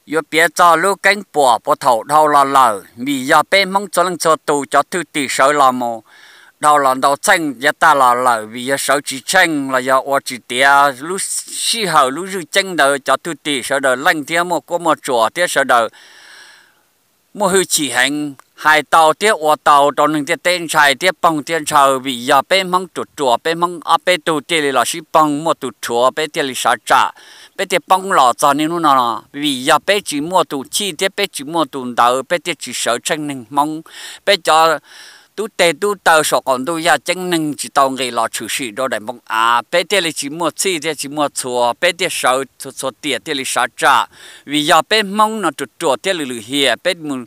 yuav piav txog lub keeb puam puag thaum dhau los lawm, vim yog peb Hmoob txhua leej txhua tus cov thwj tim sawv los mus dhau los ntau txheej yav tag los lawm, vim yog sawv tsis tsheej los yog ua tsis tiav lub sij hawm lub zwj ceeb ntawd, cov thwj tim sawv daws leej thiab muaj kuab muaj tsuas thiab sawv daws muaj hwj chim heev, hais tau thiab ua tau rau neeg ntiaj teb ntshai thiab poog thiab ntshaw. Vim yog peb Hmoob ruam ruam, peb Hmoob ob peb tug thiaj li los sib poog, muaj tus rhuav peb thiaj li sav tsam, peb thiaj poob los txog niaj hnub no. Vim yog peb tsis muaj tus chij thiab peb tsis muaj tus ntawd, peb thiaj tsis sawv tsheej neeg Hmoob. Peb cov tub teg tub taw saum qaum ntuj yaj ceeb neeg tsis tau nqis los tshwm sim rau daim npoo av, peb thiaj li tsis muaj txhij thiab tsis muaj txhua, peb thiaj sawv txhua tiam thiaj li sav tsam. Vim yog peb Hmoob no ruam ruam thiab lwm lwm hiam, peb mus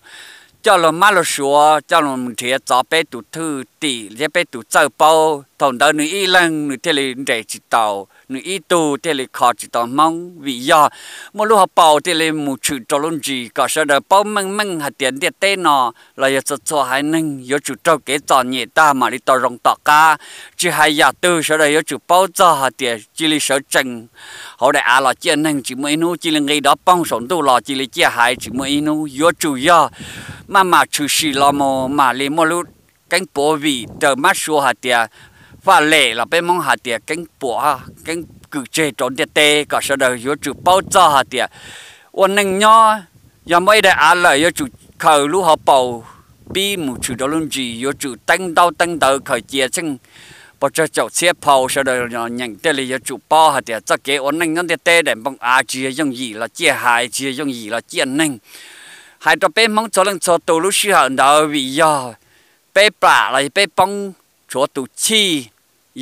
coj luag mab luag suav coj luag mus nrhiav txov peb tus thwj tim thiab peb tus txawj paub. Thaum ntawd nws ib leeg nws thiaj li nres tsis taus, nws ib tug thiaj li kho tsis tau Hmoob. Vim yog muaj lub hauv paus thiaj li mus tshwm rau lub ntsis kom sawv daws paub meej meej hais tias ntiaj teb no los yog txhua txhua haiv neeg yuav tsum raug kev txom nyem tag mam li tau zoo tom qab. Tsis hais yam twg sawv daws yuav tsum paub txog hais tias cia li sawv tsees hauv daim av los ciaj neeg tsis muaj ib hnub, cia li nqis dov poog saum ntuj los cia li ciaj haiv tsis muaj ib hnub. Yuav tsum yog maj mam tshwm sim los mus mam li muaj lub keeb puav vim raws mab sua hais tias faj lem los peb Hmoob hais tias keeb puam keeb kwm tseg rau ntiaj teb, kom sawv daws yuav tsum paub txog hais tias ua neej nyob yog muaj ib daim av lawm yuav tsum khaws lub hauv paus pib mus tshwm rau lub ntsis, yuav tsum teeb ntaub teeb ntawv khaws cia tsheej pes tsawg caum txhiab phau sawv daws nyeem thiaj li yuav tsum paub hais tias txoj kev ua neej nyob ntiaj teb daim npoo av tsis yog yooj yim los ciaj haiv, tsis yog yooj yim los ciaj neeg. Hais rau peb Hmoob txhua leej txhua tus lub sij hawm ntawd vim yog peb plam los yog peb poob tshuav tus chij,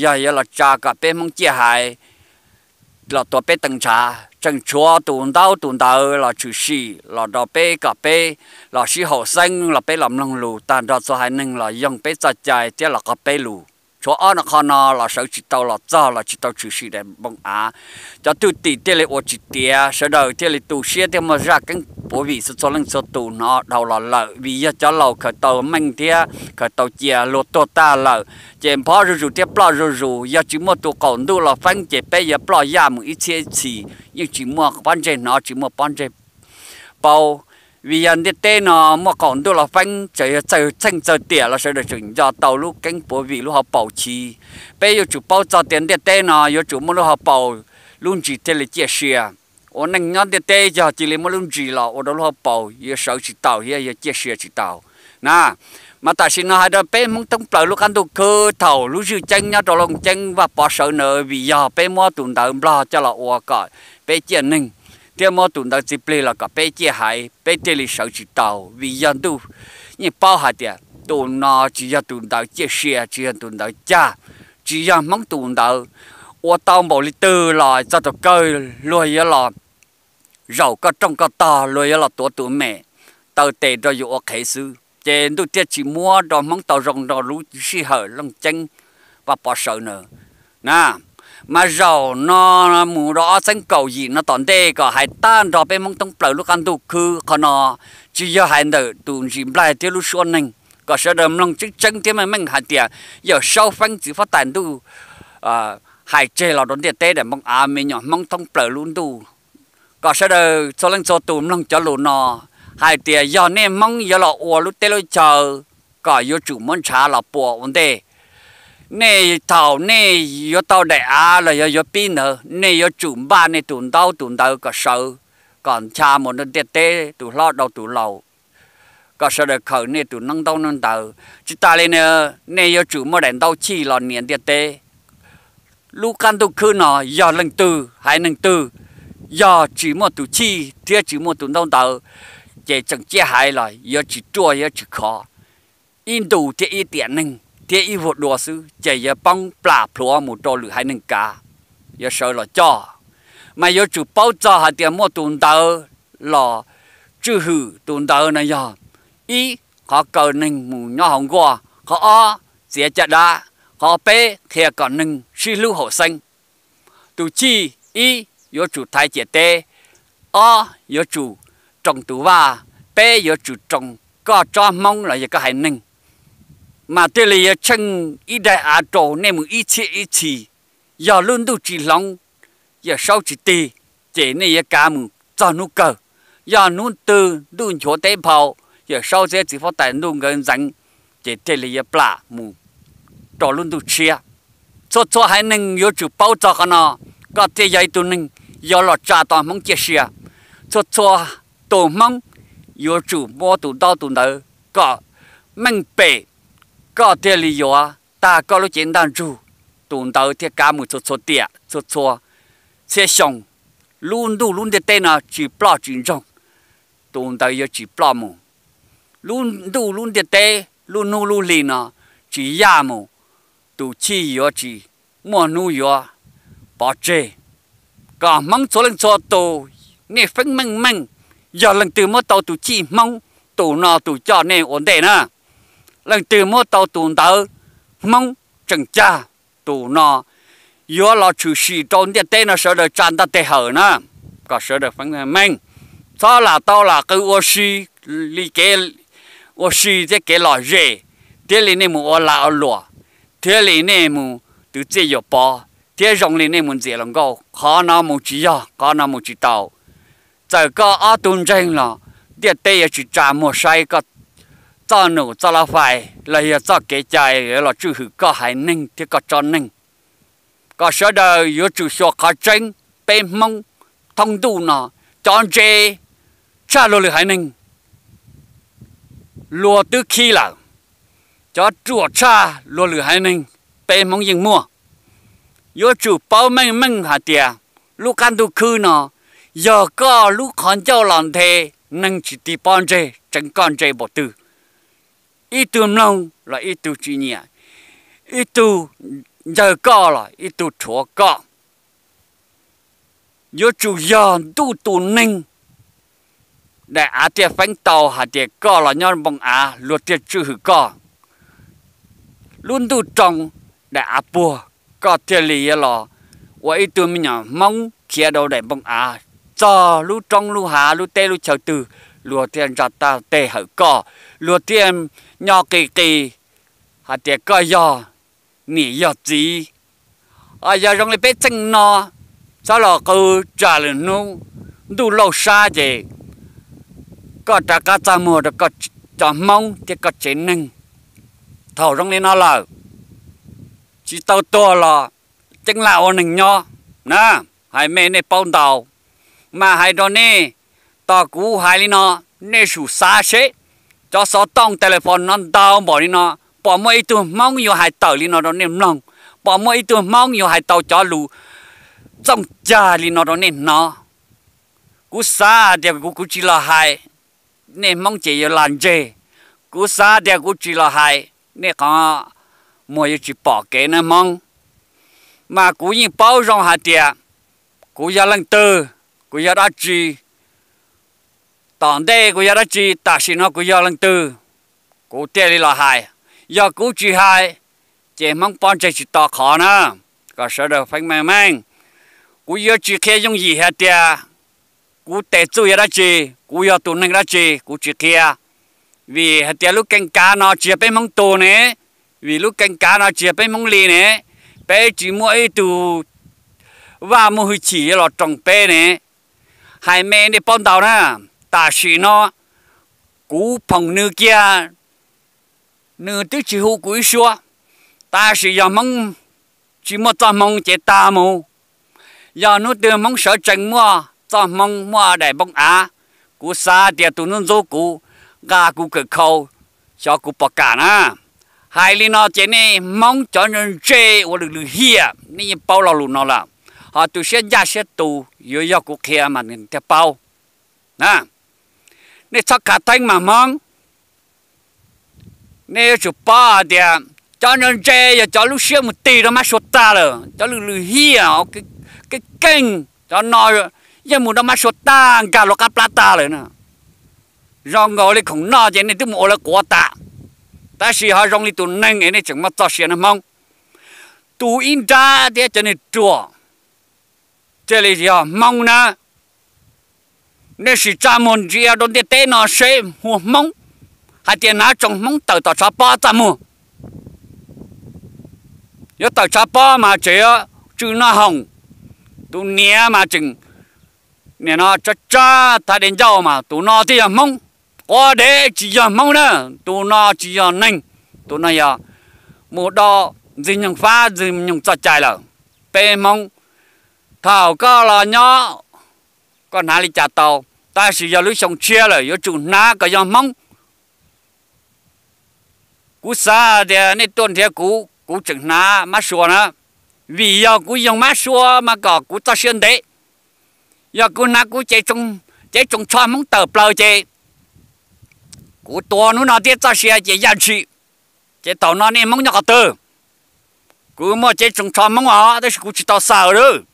yog yuav los tsa kom peb Hmoob ciaj haiv los tuav peb teev ntshav, tseem tshuav tus ntaub tus ntawv los tshwm sim los rau peb kom peb los sib haum xeeb los peb los mloog lus tag nrho txhua haiv neeg los yoog peb txoj cai thiab los qhov peb lus. Tshuav ob no qhov no los sawv tsis tau los txog los tsis tau tshwm sim daim npoo av. Cov thwj tim thiaj li ua tsis tiav, sawv daws thiaj li tu siab thiab muaj zaj keeb puav vim txhua txhua leej txhua tus hnov dhau los lawm, vim yog cov laus khaws tau meej thiab khaws tau cia luag tuag tag lawm, ces nphob zuj zus thiab ploj zuj zus. Yog tsis muaj tus qaum ntuj los feeb ces peb yuav ploj yaj mus ib txhiab ib txhis, yeej tsis muaj pob ntseg hnov tsis muaj pob ntseg paub. Vim yog ntiaj teb no muaj qaum ntuj los feeb, txawm yog txawg txheej txawg tiam los sawv daws tseem nco tau lub keeb puav vim lub hauv paus chiv. Peb yuav tsum paub txog tias ntiaj teb no yuav tsum muaj lub hauv paus, lub ntsis thiaj li ciaj sia. Ua neej nyob ntiaj teb yog cia li muaj lub ntsis los ua rau lub hauv paus yuav sawv tsis taus thiab yuav ciaj sia tsis taus na. Mas tam sim no hais rau peb Hmoob thoob plaws lub qab ntuj khwb, thaum lub zwj ceeb nyob rau Looj Ceeb Vaj Pov sawv ntawd vim yog peb muab tus ntawv Nplog coj los ua kom peb ciaj neeg, thiab muab tus ntawv txiv plig los kom peb ciaj haiv, peb thiaj li sawv tsis taus. Vim yog ntuj yeej paub hais tias tus no tsis yog tus ntawv ciaj sia, tsis yog tus ntawv cag, tsis yog Hmoob tus ntawv. Ua tau npaum li twg los txog thaum kawg luag yuav los zaum koj rooj koj tog, luag yuav los tuav tus mem taw tes rau yus ua qhev xwb. Ces ntuj thiaj tsis muab rau Hmoob tau zoo rau lub sij hawm Looj Ceeb Vaj Pov sawv na. Na, mas zaum no mus rau ob txhiab kaum yim no tom ntej kom hais tag nrho peb Hmoob thoob plaws lub qab ntuj khwb qhov no, tsis yog hais ntawm tus ntsis nplaig thiab lub suab neeg, kom sawv daws mloog tseeb tseeb thiab meej meej hais tias Yawm Saub Feeb txiv huab tais ntuj hais tseg los rau ntiaj teb daim npoo av me nyuam Hmoob thoob plaws lub ntuj. Kom sawv daws txhua leej txhua tus mloog cov lus no, hais tias yog nej Hmoob yuav los ua lub teb lub chaw, kom yuav tsum muab ntshav los pua ua ntej. Nej thaum nej yuav tau daim av los yog yuav pib ntawd, nej yuav tsum npaj nej tus ntaub tus ntawv kom sawv, kom ncha mus rau ntiaj teb tus hlob rau tus laus, kom sawv daws khaws nej tus noob ntaub noob ntawv. Tsis tas li na, nej yuav tsum muaj daim ntaub chij los nias ntiaj teb. Lub qab ntuj khwb no yog leej twg haiv neeg twg yog tsis muaj tus chij thiab tsis muaj tus ntaub ntawv, ces tseem ciaj haiv los yuav tsis ruaj yuav tsis khov, ib ntus thiab ib tiam neeg thiab ib vuag dua xwb ces yuav poob plam plhuav mus rau lwm haiv neeg kav, yuav sawv los coj. Mas yuav tsum paub txog hais tias muaj tus ntawv los tswj hwm. Tus ntawv no yog ib, qhov kaw neeg mus nyob hauv nkuaj, qhov ob, txiav caj dab, qhov peb, qhia kom neeg sib hlub haum xeeb. Tus chij, ib, yuav tsum thaiv ciam teb, ob, yuav tsum roos tus vaj, peb, yuav tsum roos koj tsob Hmoob los yog koj haiv neeg. Mas thiaj li yuav tsheej ib daim av rau nej mus ib txhiab ib txhis. Yog lub ntuj tsis hloov, Yawm Saub tsis tig, ces nej yuav kav mus txog hnub kawg. Yog hnub twg ntuj nchuav teb nphau, yawm saub thiab txiv huab tais ntuj nkawd ntxeev, ces thiaj li yuav plam mus rau lub ntuj tshiab. Txhua txhua haiv neeg yuav tsum paub txog qhov no, koj thiaj yog ib tug neeg yuav los tsa tau Hmoob ciaj sia. Txhua txhua tus Hmoob yuav tsum muab tus ntaub tus ntawv kom meej pem, koj thiaj li yuav tag koj lub cev ntaj ntsug. Tus ntawv thiaj kav mus txhua txhua tiam, txhua txhua txhiab xyoo. Lub ntuj lub ntiaj teb no tsis ploj tsis ntsoog, tus ntawv yuav tsis ploj mus. Lub ntuj lub ntiaj teb, lub hnub lub hli no tsis yaj mus, tus chij yuav tsis muaj hnub yuav pov tseg. Kom Hmoob txhua leej txhua tus, nej feeb meej meej, yog leej twg muab tau tus chij Hmoob, tus no tus coj nej ua ntej na. Leej twg muab tau tus ntawv Hmoob tseem cag, tus no yuav los tshwm sim rau ntiaj teb no sawv daws tsa ntaj teg hawm na. Kom sawv daws feeb meej, txhob lam tau lam qw ua si li kev ua si thiab kev lom zem, thiaj li nej mus ua lag ua luam, thiaj li nej mus twv txiaj yuam pov, thiab zoo li nej mus ntxias hluas nkauj. Qhov no mus tsis yog, qhov no mus tsis tau. Txawm koj ob tug ntseeg los ntiaj teb yuav tsis tsa muag saib koj txoj num txoj laj fais los yog txoj kev cai yuav los tswj hwm koj haiv neeg thiab koj tsob neeg. Kom sawv daws yuav tsum xyuas qhov tseeb, peb Hmoob thoob ntuj no cov ntse tshaj luag lwm haiv neeg luag twb khib lawm, cov ruam tshaj luag lwm haiv neeg peb Hmoob yeej muaj. Yuav tsum paub meej meej hais tias lub qab ntuj khwb no yog koj lub qhov ncauj los nthe, neeg tsis tig pob ntseg tseev koj ntse npaum twg. Ib tug mloog los ib tug tsis nyiam, ib tug ncawg koj los ib tug rhuav koj. Yuav tsum yog ntuj tus neeg daim av thiaj feeb tau hais tias koj los nyob npoo av luag thiaj tswj hwm koj. Lub ntuj roos daim av puag, koj thiaj li yuav los ua ib tug me nyuam Hmoob khiav rau daim npoo av, txog lub roob lub hav lub teb lub chaw twg luag thiaj ntsa teg hawm koj, luag thiaj nyo qis qis hais tias koj yog niam yog txiv. Yog zoo li peb txheej no, txhob los qw tsam lwm hnub ntuj lauj sab ces koj rov qab txaj muag rau koj cov Hmoob thiab koj tsev neeg. Thaum zoo li no lawm, tsis tau tuag los ceeb laj ua neeg nyob na. Hais me nej paub ntau, mas hais rau nej, tos kuv hais li no, nej sim xav seb, cov xov tooj telephone no ntau npaum li no, pom muaj ib tug Hmoob yuav hais tawm li no rau nej mloog, pom muaj ib tug Hmoob yuav hais tau cov lus txooj cag li no rau nej hnov. Kuv xav hais tias kuv kuv tsis los hais, nej Hmoob ces yuav lam ntseg. Kuv xav tias kuv tsis los hais, nej qhov muag yuav tsis pom kev nawb Hmoob. Mas kuv yeej paub zoo hais tias kuv yog leej twg, kuv yog dab tsi, tom ntej kuv yog dab tsi, tam sim no kuv yog leej twg, kuv thiaj li los hais. Yog kuv tsis hais, ces Hmoob pob ntseg tsis to qhov na. Kom sawv daws feeb meej meej. Kuv yuav tsis qhia yooj yim hais tias kuv tes txuj yog dab tsi, kuv yog tus neeg dab tsi, kuv tsis qhia. Vim hais tias lub keeb kav no tsis yog peb Hmoob tug ne, vim lub keeb kav no tsis yog peb Hmoob li ne, peb tsis muaj ib tug vaj muaj hwj chim yuav los roos peb ne. Hais me nej paub ntau na, tam sim no kuv phoom nws kiag, nws twb tsis hu kuv ib suab. Tab sis yog Hmoob tsis muaj txoj hmoo ces tag mus. Yog hnub twg Hmoob sawv tsees muaj txoj hmoo muaj daim npoo av, kuv xav tias tus ntxub ntxub kuv, nqa kuv kawm khau, xyov kuv puas kam na. Hais li no ces nej Hmoob cov ntse ua lwm lwm hiam nej yeej paub lo lus no lawm. Ho tus siab ncaj siab tus yuav yog kuv qhia mas nws thiaj paub. Nej txhob khav theeb mas Hmoob. Nej yuav tsum paub hais tias cov ntse yog cov lub siab mus tig rau mab sua tag lawm, cov lwm lwm hiam, keej keej, cov no yeej mus rau mab sua tag nkag luas qab plab tag lawm na. Zoo nkaus li khoom noj ces nej twb mus ua lawv quav tas, tab sis ho zoo li tus neeg es nej tseem muaj txoj sia na Hmoob. Tus ib nrab thiab cov neeg ruam thiaj li yog Hmoob na. Nej sim tsa muag ntsia rau ntiaj teb no seb hu Hmoob, hais tias hnav tsoom Hmoob tawm tom tshav pob txaj muag. Yuav tawm tshav pob mas tseem yuav tsw noj hoom, tus niam mas tseem Nim no tsab tsab thaj dej ncauj mas tus no thiaj yog Hmoob, quav dev tsis yog Hmoob na, tus no tsis yog neeg, tus no yog mus do Ntxwg Nyoog fab Ntxwg Nyoog txoj cai lawm. Peb Hmoob, thaum koj los nyob, koj hnav li cas tau, tab sis yog lub xyoo tshiab lawm yuav tsum hnav kom yog Hmoob. Kuv xav tias nej tuaj nrhiav kuv, kuv tseem hnav mab sua na, vim yog kuv yoog mab sua mas kom kuv txoj sia ntev. Yog kuv hnav kuv cev tsoos tsho Hmoob tawm plaws ces kuv tuag hnub no thiab txoj sia ces yaj tshim. Ces thaum no nej Hmoob nyob qhov twg? Kuv muaj cev tsoos tsho Hmoob os, tab sis kuv tsis tau xaws lawm.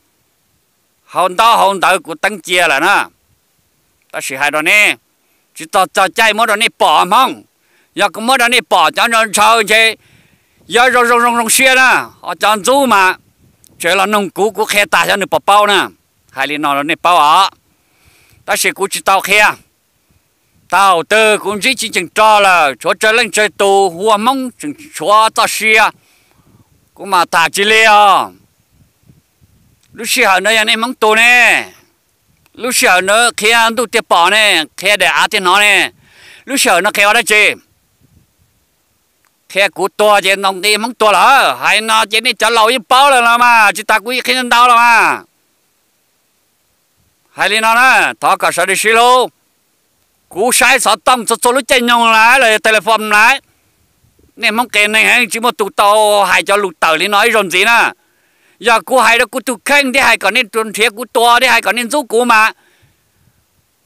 Hauv ntaub hauv ntawv kuv teeb cia lawm na. Tab sis hais rau nej, tsis txog txog caij muab rau nej pom Hmoob. Yog kuv muab rau nej pom cov ntshaw ntshaw ntshe yuav zoo zoo zoo zoo siab na, ho cov ntxub mas tseem los nug kuv, kuv qhia tas xyov nws puas paub na. Hais li no rau nej paub os, tab sis kuv tsis tau qhia. Thaum twg kuv ntsib tsis tseem rog lawm, tshuav tsawg leej tsawg tus hu ua Hmoob tseem tshuav txoj sia, kuv mam tham tsis li os. Lub sij hawm no yog nej Hmoob tu ne, lub sij hawm no qhia ntuj tiag pom ne, qhia daim av tiag hnov ne, lub sij hawm no qhia ua dab tsi? Qhia kuv tuag ces ntoo nqi Hmoob tuag lawm. Hais no ces nej cov laus yeej paub lawm los mas, tsis tas kuv yeej qhia ntau los mas. Hais li no na, thov kom sawv daws sib hlub. Kuv saib xov tooj txhua txhua lub caij nyoog lawm, los yog telephone lawm, nej Hmoob qias neeg heev tsis muaj tus tau hais cov lus tawm li no ib zaug ntxiv na. Yog kuv hais rau kuv tus kheej thiab hais kom nej nrhiav kuv tua thiab hais kom nej ntxub kuv mas,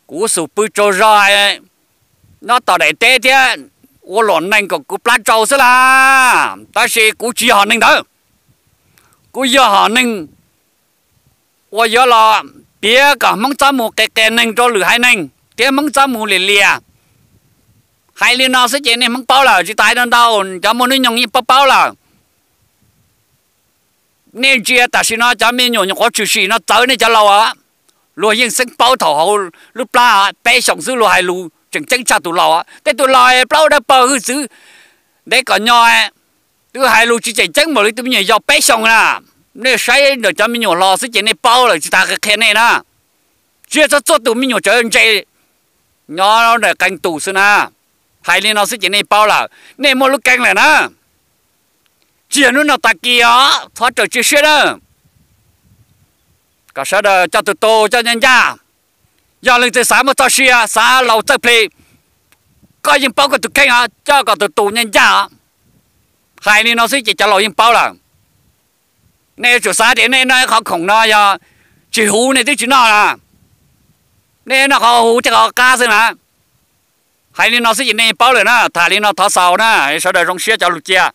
kuv xum pw tsaug zog nyob tom daim teb thiab ua luam neeg kom kuv plab tsau xwb las. Tab sis kuv tsis yog hom neeg ntawd. Kuv yog hom neeg uas yuav los piav kom Hmoob txhob mus qias qias neeg rau lwm haiv neeg thiab Hmoob txhob mus liam liam. Hais li no xwb ces nej Hmoob paub lawm, tsis tas hais ntau, cov muaj hnub nyoog yeej paub paub lawm. Nej ntsia tam sim no cov me nyuam nyuam qhuav tshwm sim no txawv nej cov laus os. Luag yeej xeeb paub thaum hauv lub plab peb xyoos xwb luag hais lus tseem ceeb tshaj tus laus. Tej tus laus plaub dawb paug hwj txwv ntev kom nyo, twb hais lus tsis tseem ceeb npaum li tus me nyuam yaus peb xyoos na. Nej saib ntawm cov me nyuam hlo xwb ces nej paub lawm, tsis tas qhia nej na. Tsis yog txhua txhua tus me nyuam tsawv ntse nyob ntawm qee tus xwb na. Hais li no xwb ces nej paub lawm, nej muaj lub keeb lawm na. Tsis yog hnub no tag kis os, thov raws tsis siab na. Kom sawv daws coj tus tus coj ncaj ncaj. Yog leej twg xav muaj txoj sia, xav laus txawj plig, koj yeej paub koj tus kheej os, coj kom tus tus ncaj ncaj os. Hais li no xwb ces cov laus yeej paub lawm. Nej yuav tsum xav tias nej noj qhov khoom no yog tsis huv nej twb tsis noj na. Nej noj qhov huv thiab qhov qab xwb na. Hais li no xwb ces nej paub lawm na, tham li no thov xaus na, sawv daws zoo siab cov lus cia.